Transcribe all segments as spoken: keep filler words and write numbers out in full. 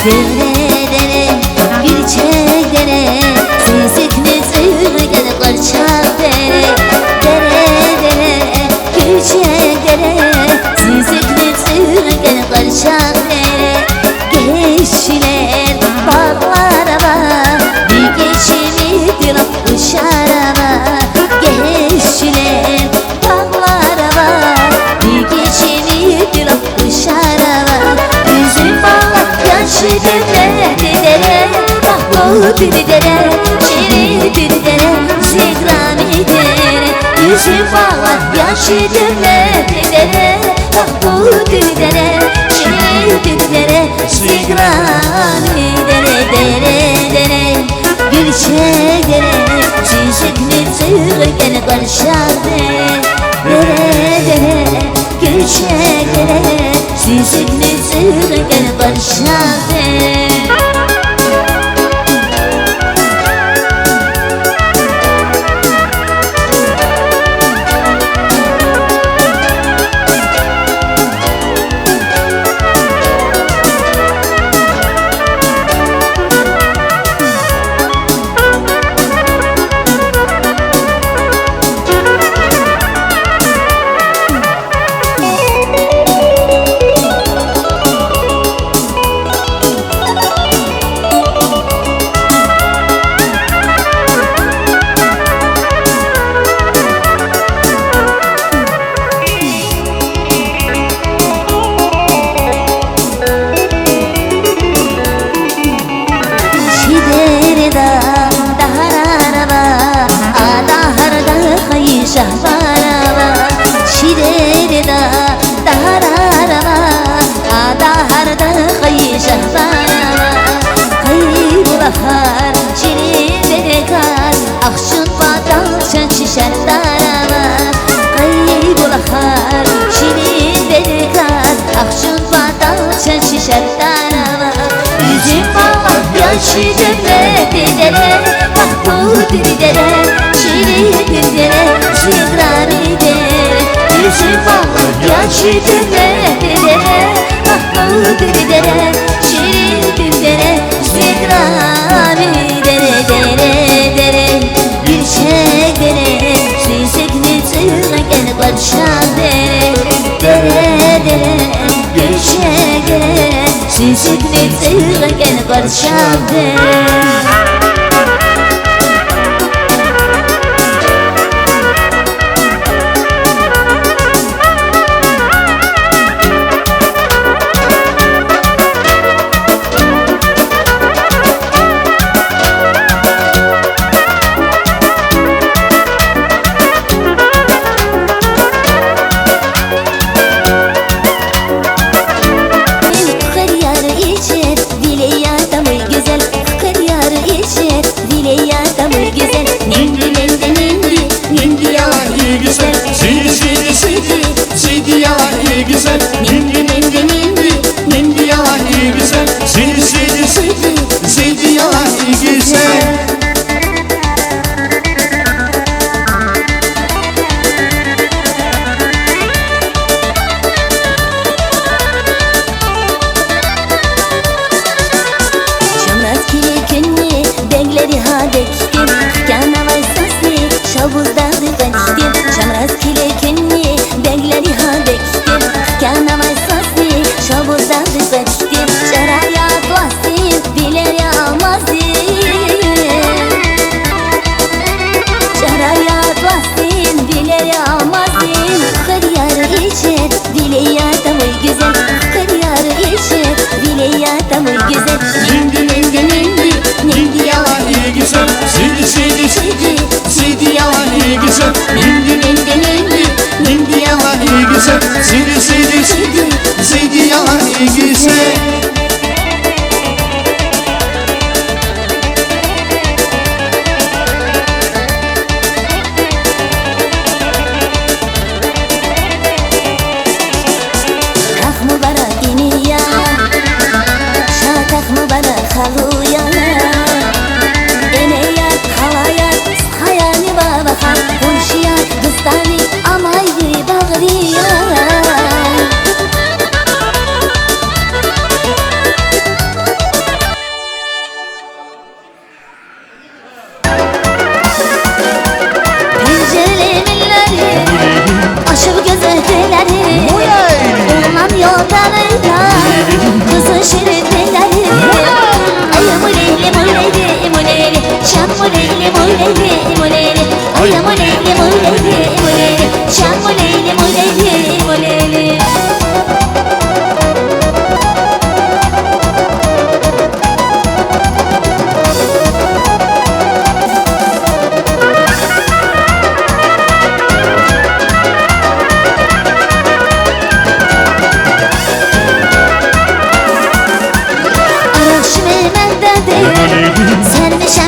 Dere dere, gülçek dere, süzük müzük el parçak dere. Dere dere, gülçek dere, süzük müzük el parçak dere. Geçiler bağlara bak, bir geçimi bir kuşara bak. Geçiler bağlara bak, bir geçimi bir kuşara bak. Üzüm bağlar yaşlı dönmedi dere, bak bu dili dere, şirin dili dere, zikrami dere. Üzüm bağlar yaşlı dönmedi dere, bak bu dili dere, şirin dili dere, zikrami dere, dere dere. Gülçek dere, süzük müzük el parçak dere. Dere dere, gülçek dere, süzük müzük el parçak dere. Şî dere da dahar araba, a dahar da xeyî şehbar ava. Şî dere da dahar araba, a dahar da xeyî şehbar ava. Xeyî bu bahar şîrîn dere kar, axşun patal çend şişer darava. Xeyî bu bahar şîrîn dere kar, axşun patal çend şişer darava. Üzüm bağlar yaşlı dönmedi dere, bak bu dili dere, şirin dili dere, zikrami dere. Üzüm bağlar yaşlı dönmedi dere, bak bu dili dere, şirin dili dere, zikrami dere, dere dere. Gülçek dere, süzük müzük el parçak dere. Dere dere, gülçek dere, süzük müzük el parçak dere. Xeryar içer, vile ya tam güzel. Xeryar içer, vile ya tam güzel. Nindi nindi nindi, nindi ya iyi güzel. Sidi sidi sidi, sidi ya iyi güzel. Nindi nindi nindi, nindi ya iyi güzel. Sidi sidi sidi, sidi ya iyi güzel. Şamraz kili künni, degleri ha dektin. Kana vay sasni, şabuz dağdı kaçtin. Şamraz kili künni, degleri ha dektin. Kana vay sasni, şabuz dağdı kaçtin. Şaraya tuastin, bileri amazdin. Şaraya tuastin, bileri amazdin. Xeryar içer, vile ya tam güzel. Xeryar içer, vile ya tam güzel. Nindi nindi nindi, nindi ya iyi güzel. Sidi sidi sidi, sidi ya iyi güzel. Nindi nindi nindi, nindi ya iyi güzel. Sidi sidi sidi, sidi ya iyi güzel. Tax mubara diniya, şa tax mubara xaluya. Ene ya, xalaya, xayani baba xal, komşiya, dustani, amay biri bagriya.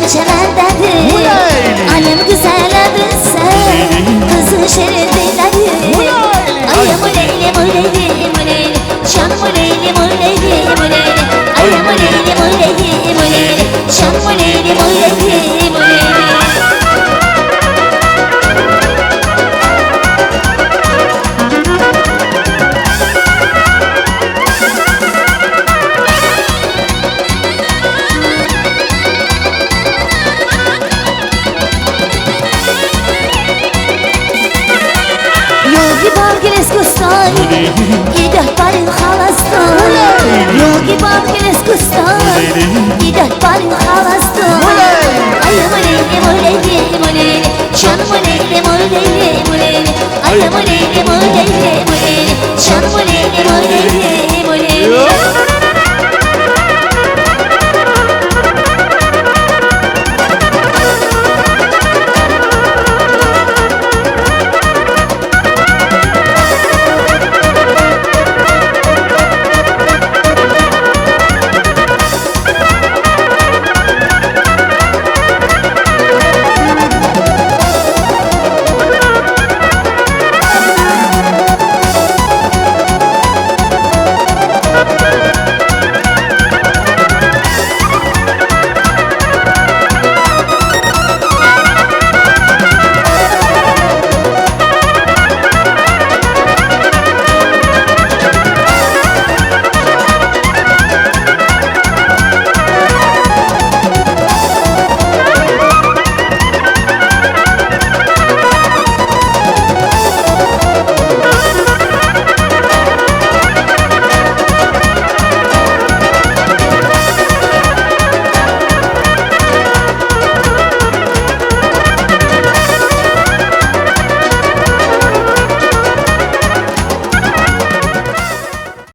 Çemende bir alem güzel elbise, kızın şerefine bir. Ay muleyli muleyli muleyli, şan muleyli muleyli muleyli. Ay muleyli muleyli muleyli, şan muleyli muleyli muleyli. Yogi bar giles kustan, ideh barin xalastan. Yogi bar giles kustan, ideh barin xalastan. Ay muleyli muleyli muleyli, şan muleyli muleyli muleyli. Ay muleyli muleyli muleyli, şan muleyli muleyli muleyli.